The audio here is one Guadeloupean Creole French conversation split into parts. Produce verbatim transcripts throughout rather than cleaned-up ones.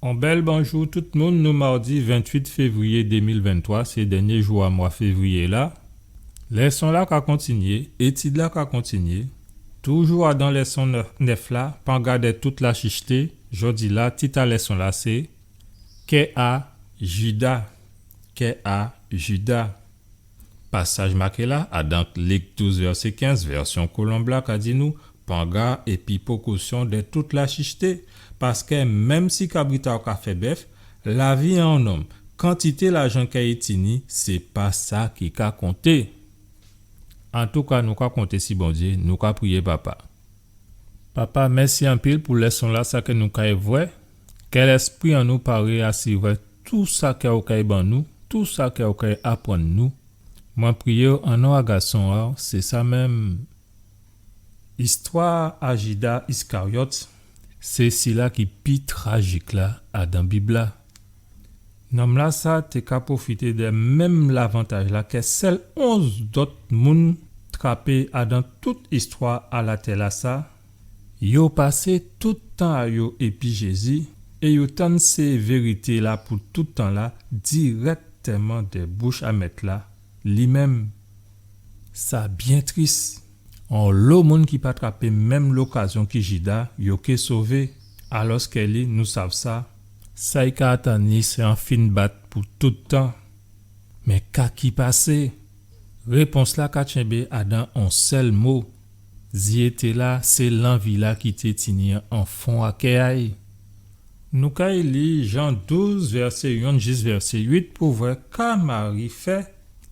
On bèl bonjou tout moun, nou mawdi venntuit févriyé dé mil venntwa, sé dènyé jou a mwa févriyé la. Lèson-la ka kontinyé, étid-la ka kontinyé. Toujou adan lèson nèf, nèf la, pangad dè tout lachichté, jòdi-la, tit a lèson-la sé, Kè a Jida, kè a Jida. Pasaj maké la, adan Lik douz vèsé kenz, vèsyon Kolonb la ka di nou, pangad épi pokosyon dè tout lachichté, paskè menm si kabrit a'w ka fè bèf, lavi a on nonm, kantité lajan kè i tini, sé pa sa ki ka konté. Antouka, nou ka konté si Bondyé, nou ka priyé Papa. Papa, mèsi anpil pou lèson-la, sa kè nou kay vwè. Kè lèspri an nou paré a risivwè tou sa kè ou kay ban nou, tou sa kè ou kay aprann nou. Mwen priyé'w an non a Gason a'w, sé sa menm. Istwa a Jida Iskaryòt, sé sila ki pi trajik la adan Bib la. Nonm-lasa té ka pwofité dè menm lavantaj-la kè sèl onz dòt moun trapé adan tout istwa a latè-lasa. Yo pasé tout tan a yo épi Jézi, é yo tann sé vérité-la pou tout tan la dirèktèman dè bouch a Mèt-la, li menm. Sa byen tris. Onlo moun ki pa trapé menm lokazyon ki Jida, yo ké sové. Alòskè li, nou sav sa, sa i ka atann li sé on fen bat pou tout tan. Mé ka ki pasé? Répons-la ka tchenbé adan on sèl mo. Zyé té la, sé lanvi-la ki té tini an fon a kè a'y. Nou kay li Jan douz, vèsé yonn jis vèsé uit, pou vwè ka Mari fè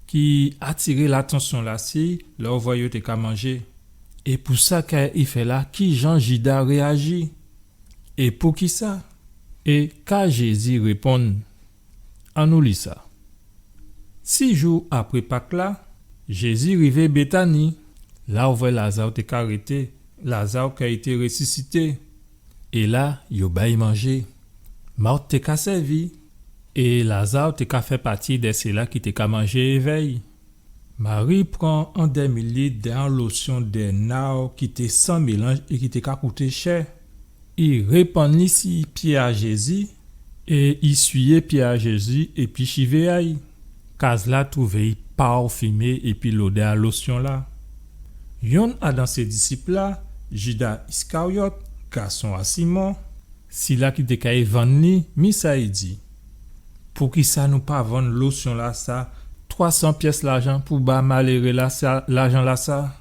ki atiré latansyon-la si lè ou vwè yo té ka manjé. É pou sa kè i fè la, kijan Jida réyaji? É poukisa? É ka Jézi réponn? Annou li sa. Sis jou apré Pak-la, Jézi rivé Bétani, la ou vwè Laza té ka rété, Laza kè i té résisité. É la, yo ba'y manjé. Mat té ka sèvi, é Laza té ka fè pati dè sila ki té ka manjé évè'y. Mari pran on dèmi lit dè on losyon dè nar ki té san mélanj é ki té ka kouté chè. I répann li si pyé a Jézi, é i swiyé pyé a Jézi épi chivé a'y. Kaz-la twouvé'y pafimé épi lodè a losyon-la. Yonn adan sé disip-la, Jida Iskaryòt, gason a Simon, sila ki té kay vann li, mi sa i di: Poukisa nou pa vann losyon-lasa twa san pyès lajan pou ba maléré-lasa lajan-lasa?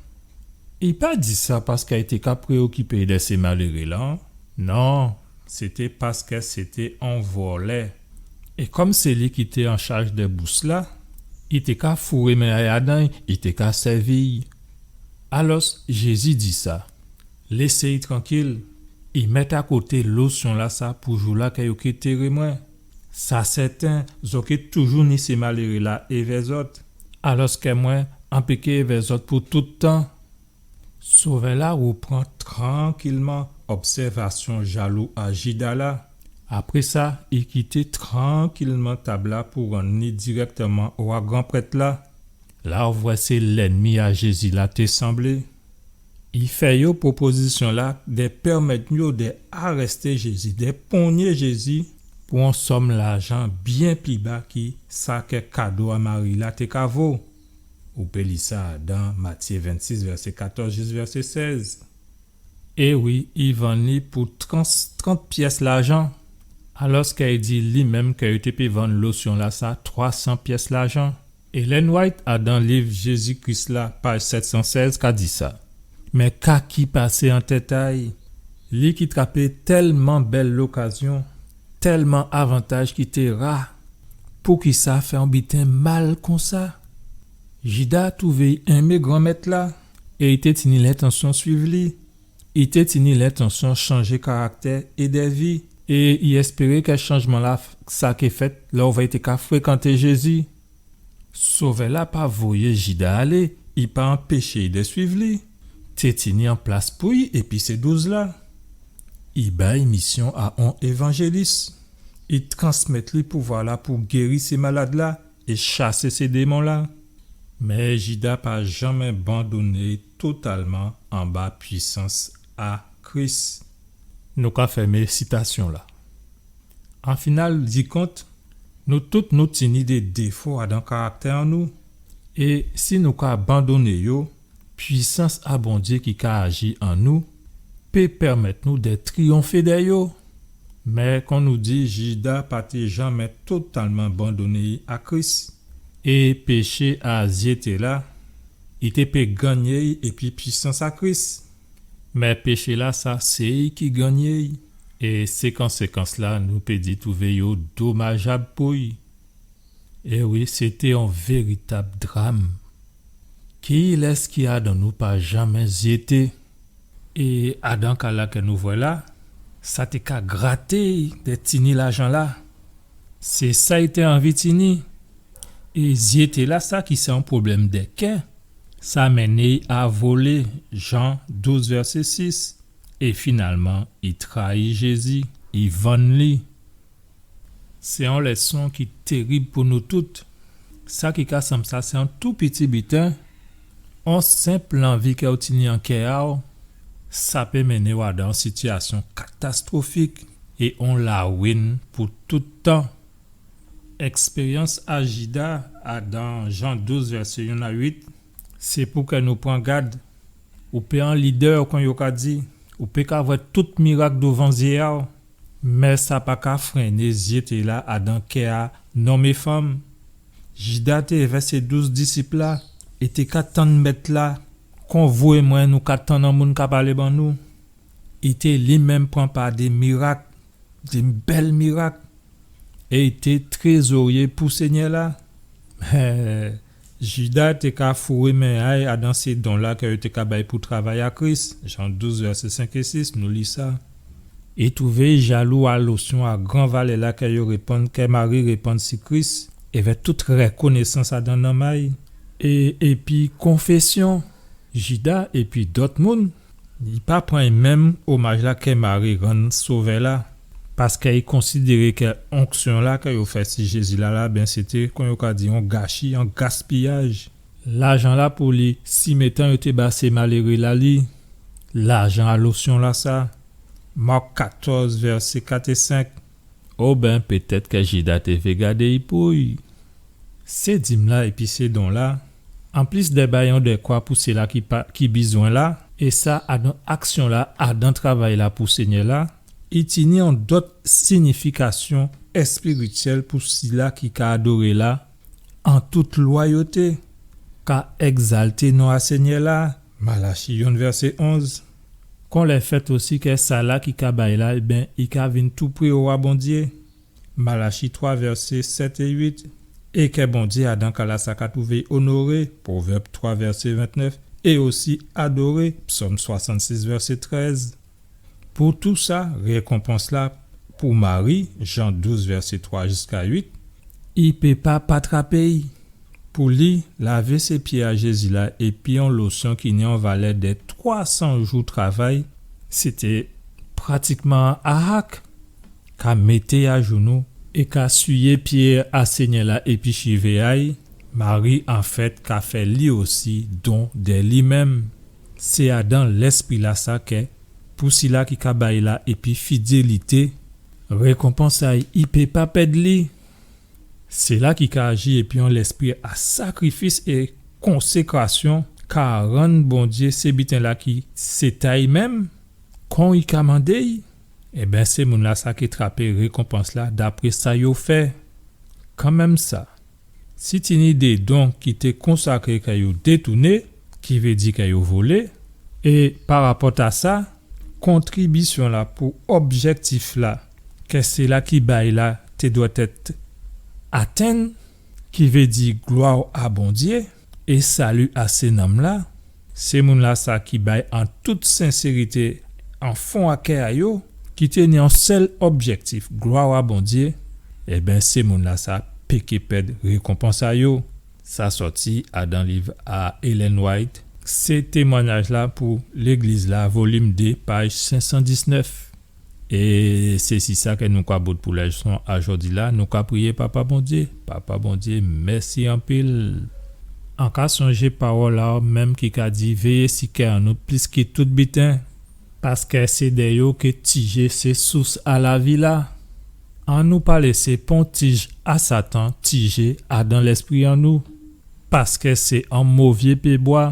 I pa di sa paskè i té ka préokipé dè sé maléré-la. Non, sété paskè sété on vòlè. É kòm sé li ki té an chaj dè bous-la, i té ka fouré men a'y adan'y, i té ka sèvi'y. Alòs, Jézi di sa: Lésé'y trankil, i mèt akoté losyon-lasa pou jou-la kè yo ké téré mwen. Sa sèten, zòt ké toujou ni sé maléré-la évè zòt, alòskè mwen, an pé ké évè zòt pou tout tan. Sovè-la rèpran trankilman obsèvasyon jalou a Jida la. Apré sa, i kité trankilman tab-la pou rann li dirèktèman owa gran prèt-la. La ou vwè sé lènmi a Jézi la té sanblé. I fè yo pwopozisyon-la dè pèmèt yo dè arèsté Jézi, dè ponyé Jézi pou on sòm lajan byen pli ba ki sa kè kado a Mari la té ka vo. Ou pé li sa dan Matyé vennsis, vèsé katòz jis vèsé sèz. É wi, i vann li pou trant, trant pyès lajan, alòskè i di li menm kè yo té pé vann losyon-lasa twa san pyès lajan. Ellen White, adan liv Jézi Kris la, paj sèt san sèz, ka di sa: Mé ka ki pasé an tèt a'y, li ki trapé tèlman bèl lokazyon, tèlman avantaj ki té ra, poukisa fè on biten mal konsa? Jida twouvé i enmé Granmèt-la, é i té tini lentansyon swiv li. I té tini lentansyon chanjé karaktè é dè vi, é i èspéré kè chanjman-lasa ké fèt lè ou vwè i té ka frékanté Jézi. Sovè-la pa voyé Jida alé, i pa anpéché i dè swiv li. Té tini on plas pou i épi sé douz-la. I ba'y misyon a on évanjélis. I transmèt li pouvwa-la pou géri sé malad-la é chasé sé démon-la. Mé Jida pa janmé bandoné totalman anba pwisans a Kris. Nou ka fèmé sitasyon-la. An final di kont, nou tout nou tini dé défo adan karaktè an nou. É si nou ka abandonné yo, pwisans a Bondyé ki ka aji an nou pé pèmèt nou dè triyonfé dè yo. Mé kon nou di, Jida pa té janmé totalman abandonné a Kris. É péché a zyété-la, i té pé gannyé épi pwisans a Kris. Mé péché-lasa, sé i ki gannyé. É sé konsékans-la, nou pé di, twouvé yo domajab pou i. É wi, sété on véritab dram. Kilès ki adan nou pa janmé zyété? É adan ka-la kè nou vwè la, sa té ka graté dè tini lajan-la. Sé sa i té anvi tini. É zyété-lasa ki sé on pwoblèm dè kè, sa mennen i a volé, Jan douz, vèsé sis. É finalman, i trayi Jézi, i vann li. Sé on lèson ki tèrib pou nou tout. Sa ki ka sanm sa sé on tou piti biten, on senp lanvi kè ou tini an kè a'w, sa pé mennen'w adan on sitiyasyon katastwofik é on lawin pou tout tan. Èkspéryans a Jida, adan Jan douz, vèsé yonn a uit, sé pou kè nou pran gad. Ou pé on lidè, kon yo ka di, ou pé ka vwè tout mirak douvan zyé a'w, mé sa pa ka frenné zyété-la adan kè a nonm é fanm. Jida té èvè sé douz disip-la, é té ka tann Mèt-la, kon vou é mwen nou ka tann on moun ka palé ban nou. I té li menm pran pa dé mirak, dé bèl mirak. É i té trézoryé pou Sényè-la. Jida té ka fouré men a'y adan sé don-la kè yo té ka ba'y pou travay a Kris. Jan douz, vèsé senk é sis, nou li sa. I twouvé i jalou a losyon a gran valè-la kè yo répann, kè Mari répann si Kris, èvè tout rèkonésans adan nanm a'y. É, épi konfésyon, Jida épi dòt moun, i pa pran menm omaj-la kè Mari rann Sovè-la, paskè i konsidéré kè onksyon-la kè yo fè si Jézi-la la, ben, sété, kon yo ka di, on gachi, on gaspiyaj. Lajan-la pou li, si métan yo té ba sé maléré-la li, lajan a losyon-lasa, Mak katòz, vèsé kat é senk. Oben pétèt kè Jida té vé gadé'y pou i. Sé dim-la épi sé don-la, anplis dè bay on dèkwa pou sila ki pa, ki bizwen la, é sa adan aksyon-la, adan travay-la pou Sényè-la, i tini on dòt sinifikasyon èspirityèl pou sila ki ka adoré la an tout lwayoté, ka ègzalté non a Sényè-la, Malachi yonn vèsé onz. Kon lèfèt osi kè sala ki ka bay la, ében, i ka vin tou pré owa Bondyé, Malachi twa vèsé sèt é uit, é kè Bondyé adan ka-lasa ka twouvé onoré, Pwovèb twa vèsé ventnèf, é osi adoré, Psòm swasannsis vèsé trèz. Pou tou sa, rékonpans-la pou Mari, Jan douz vèsé twa jiska uit, i pé pa pa trapé'y. Pou li, lavé sé pyé a Jézi-la épi on losyon ki ni on valè dè twa san jou travay, sété pratikman ahak. Ka mété ajounou é ka siyé pyé a Sényè-la épi chivé a'y, Mari anfèt ka fè li osi don dè li menm. Sé adan lèspri-lasa kè, pou sila ki ka bay la épi fidélité, rékonpans a'y i pé pa pèd li. Sila ki ka aji épi on lèspri a sakrifis é konsékrasyon ka rann Bondyé sé biten-la ki sé ta'y menm, kon i ka mandé'y, ében, sé moun-lasa ké trapé rékonpans-la dapré sa yo fè. Kanmenm sa, si tini dé don ki té konsakré kè yo détouné, ki vé di kè yo volé, é parapòt a sa, kontribisyon-la pou objèktif-la kè sila ki bay la té dwèt èt atenn, ki vé di glwa a Bondyé é sali a sé nanm-la, sé moun-lasa ki bay an tout sensérité, an fon a kè a yo, ki té ni on sèl objèktif, glwa a Bondyé, ében, sé moun-lasa pé ké pèd rékonpans a yo. Sa sòti adan liv a Ellen White, Sé témwanyaj-la pou légliz-la, volim dé, paj senk san diznèf. É sé si sa kè nou ka bout pou lèson a jòdi-la. Nou ka priyé Papa Bondyé. Papa Bondyé, mèsi anpil. An ka sonjé pawòl a-w menm ki ka di, véyé si kè an nou plis ki tout biten, paskè sé dè yo kè tijé sé sous a lavi-la. Annou pa lésé pon tij a Satan tijé adan lèspri an nou, paskè sé on mové pyébwa,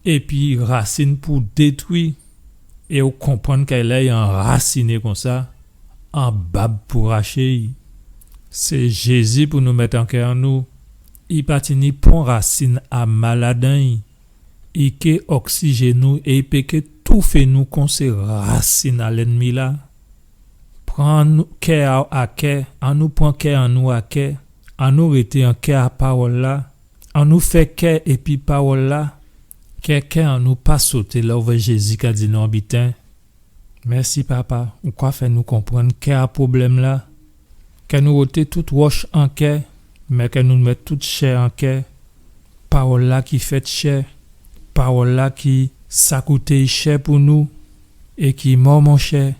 épi rasin pou détwi. É ou konprann kè lè i anrasiné konsa, on bab pou raché i. Sé Jézi pou nou mèt an kè an nou. I pa tini pon rasin a mal adan i. I ké oksijéné nou é i pé ké toufé nou kon sé rasin a lènmi-la. Pran nou, kè a-w a kè, annou pran kè an nou a kè, annou rété an kè a pawòl-la, annou fè kè épi pawòl-la, kè kè an nou pa soté lè ou vwè Jézi ka di nou on biten. Mèsi, Papa, ou ka fè nou konprann kè a pwoblèm-la. Kè nou woté tout wòch an kè, mé kè nou mèt tout chè an kè. Pawòl-la ki fèt chè, pawòl-la ki sa kouté chè pou nou, é ki mò, mon chè,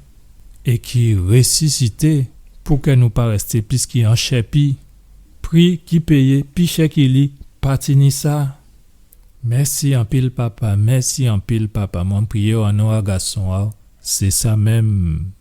é ki résisité, pou kè nou pa rèsté plis ki on chè pi. Pri ki péyé pi chè ki li, pa tini sa. Mèsi anpil, Papa, mèsi anpil, Papa. Mwen priyé-w an non a Gason a-w. Sé sa menm.